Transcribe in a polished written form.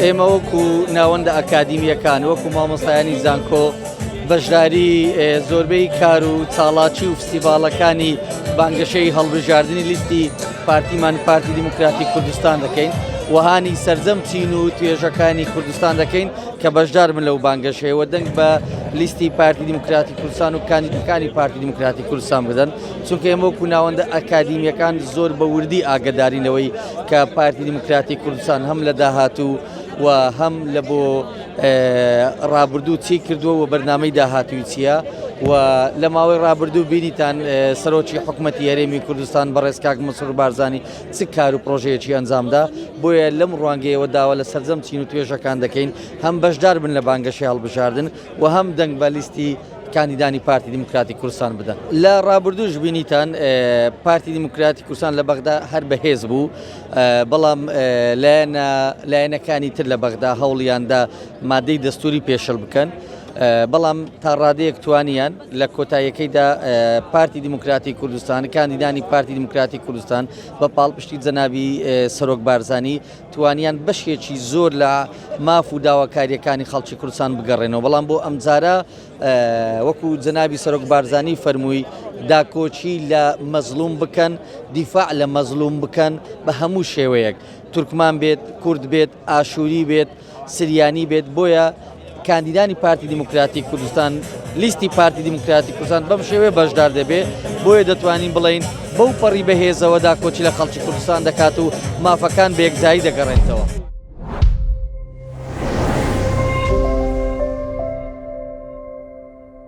ئێمە وەکو ناوەندە ئەکادیمییەکان، وەکو مامۆستایانی زانکۆ بەشداری زۆربەی کار و چاڵاکی و فستیڤاڵەکانی بانگەشەی هەڵبژاردنی لیستی پارتیمان پارتی دیموکراتی کوردستان دەکەین و هانی سەرجەم چین و توێژەکانی کوردستان دەکەین کە بەشدار بن لەو بانگەشەیەوە دەنگ بە لیستی پارتی دیموکراتی کوردستان و کاندیدەکانی پارتی دیموکراتی کوردستان بدەن چونکە ئێمە وەکو ناوەندە ئەکادیمیەکان زۆر بە وردی ئاگدارین لەوەی کە پارتی دیموکراتی کوردستان هەم لە داهاتوو و هەم لە بۆ ڕابردوو چی کردووە و بەرنامەی داهاتووی چییە و لە ماوەی ڕابردوو بینیتان سەرۆکی حکوومەتی هەرێمی کوردستان بەڕێز کاک مەسرور بارزانی چ کار و پرۆژەیەکی ئەنجامدا بۆیە لەم ڕوانگەیەوە داوا لە سەرجەم چین و توێژەکان دەکەین هەم بەشدار بن لە بانگەشەی هەڵبژاردن و هەم دەنگ بە لیستی کاندیدانی پارتی دیموکراتی کوردستان بدەن. لە ڕابردووش بینیتان پارتی دیموکراتی کوردستان لە بەغدا هەر بەهێز بوو، بەڵام لایەنە لایەنەکانی تر لە بەغدا هەوڵیاندا مادەی دەستوری پێشل بکەن. بەڵام تا ڕادەیەک توانیان لە کۆتاییەکەیدا پارتی دیموکراتی کوردستان کاندیدانی پارتی دیموکراتی کوردستان بە پاڵپشتی جەنابی سەرۆک بارزانی توانیان بەشێکی زۆر لە ماف و داواکارییەکانی خەڵکی کوردستان بگەڕێنەوە، بەڵام بۆ ئەمجارە وەکو جەنابی سەرۆک بارزانی فەرمووی داکۆکی لە مەزڵوم بکەن، دیفاع لە مەزڵوم بکەن بە هەموو شێوەیەک، تورکمان بێت، کورد بێت، ئاشووری بێت، سریانی بێت، بۆیە کاندیدانی پارتی دیموکراتی کوردستان لیستی پارتی دیموکراتی کوردستان بەم شێوەیە بەشدار دەبێت بۆیە دەتوانین بڵێین بەو پەڕی بەهێزەوە داکۆکی لە خەڵکی کوردستان دەکات و مافەکان بە یەکجاری دەگەڕێنێتەوە.